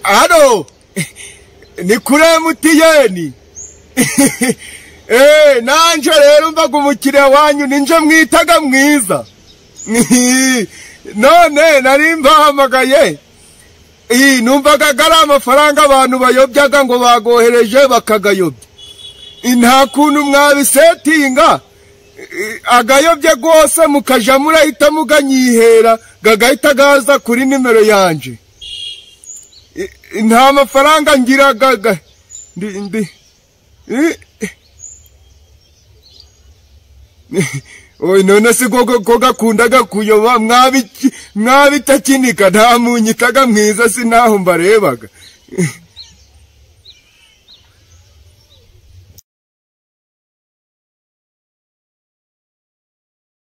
Hano ni kuri MTN. Nanje rero mbaga umukiriya wanyu ninje mwitaga mwiza. None nari mbahamagaye, numvaga ari amafaranga abantu bayobyaga ngo bagohereje bakagayobya. Nta kuntu mwabisetinga agayobye rwose mukaja murahita muganyihera gagahita gaza kuri nimero yanje. Nta mafaranga ngira gaga ndi oy none se ko gakundaga kuyoba mwabitakinika nta munyitaga mwiza sinaho mbarebaga.